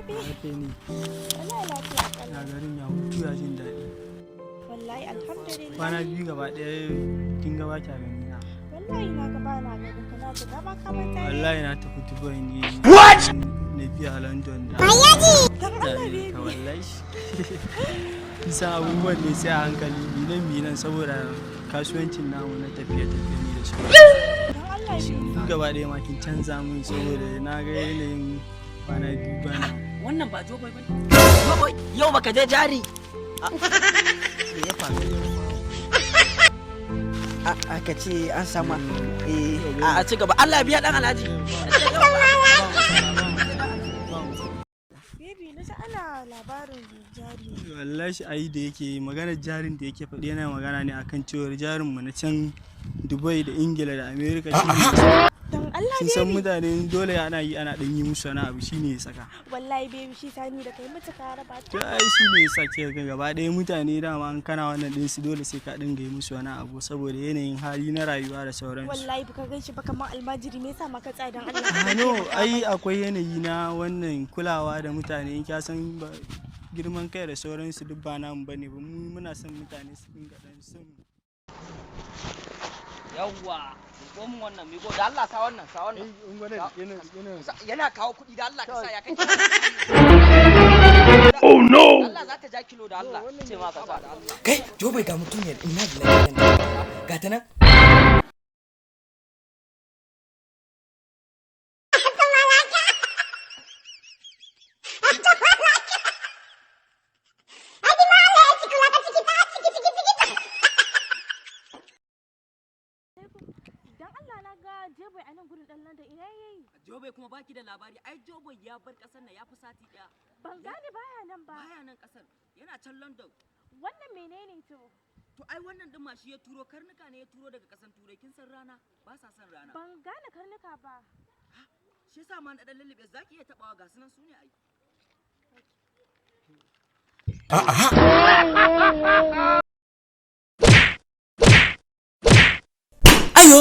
Baby. Lafiya ne? Wallahi lafiya Ya kalau. garin, ya hutu, ya jin daɗi? Wallahi alhamdulillah. Kwana biyu gaba ɗaya kin ga ba kya gani na. Wallahi na ga ba na ganin ka, na ga ba ka manta ne. Wallahi na tafi Dubai ne. What? Na biya London da. Dan Da Allah America baby. Wallahi. Kin san abubuwan ne sai a hankali minan minan saboda kasuwancin namu na tafiye-tafiye ne da sauransu. Dan Allah baby. Duk gaba ɗaya ma kin canza min saboda na ga yanayin kwana biyu bana. Wannan ba Joboy bane. Joboy, yau baka je jari. Me ya faru? Aka ce an sama, eh. A ci gaba. Allah ya biya dan Alhaji. Baby, na ji ana labarin jari. Wallahi ai da yake maganar jarin da yake faɗi, yana magana ne akan cewar jarin mu na can Dubai da Ingila da America shine. Dan Allah Sun san baby. mutane dole ana yi, ana ɗan yi musu wani abu, shine ya saka. Wallahi baby, shi sani da kai mutuka raba To ta. ai shine ya sa ke ga gaba ɗaya mutane dama an kana wannan ɗin su, dole sai ka dinga yi musu wani abu saboda yanayin hali na rayuwa da sauransu. Wallahi baka gan shi ba kamar almajiri, me yasa ma ka tsaya, dan Allah? Ah, no, ai akwai yanayi na wannan kulawa da mutane, in ka san girman kai da sauransu duk ba namu bane ba. Mu muna son mutane su dinga ɗan son mu. Yawwa, miko mun wannan, miko da Allah, sa wannan, sa wannan. Yana kawo kuɗi, da Allah ka sa ya kai. Oh no! Allah za ta ja kilo, da Allah. Ce ma ka sa da Allah. Kai Jobai, ga mutum ya, ina lillahi, ga ta nan. Dan Allah, na ga Jeboy a nan gurin dan London, ina yayi? Joboy kuma baki da labari, ai Joboy ya bar kasar nan ya fi sati ɗaya. Ban gane, baya nan ba. Baya nan kasar, yana can London. Wannan menene to? To ai wannan din ma shi ya turo, karnuka ne ya turo daga kasan Turai, kin san rana, ba sa son rana. Ban gane karnuka ba. Shi yasa ma na dan lullube, zaki iya tabawa, ga sunan su ne ai. Ayo.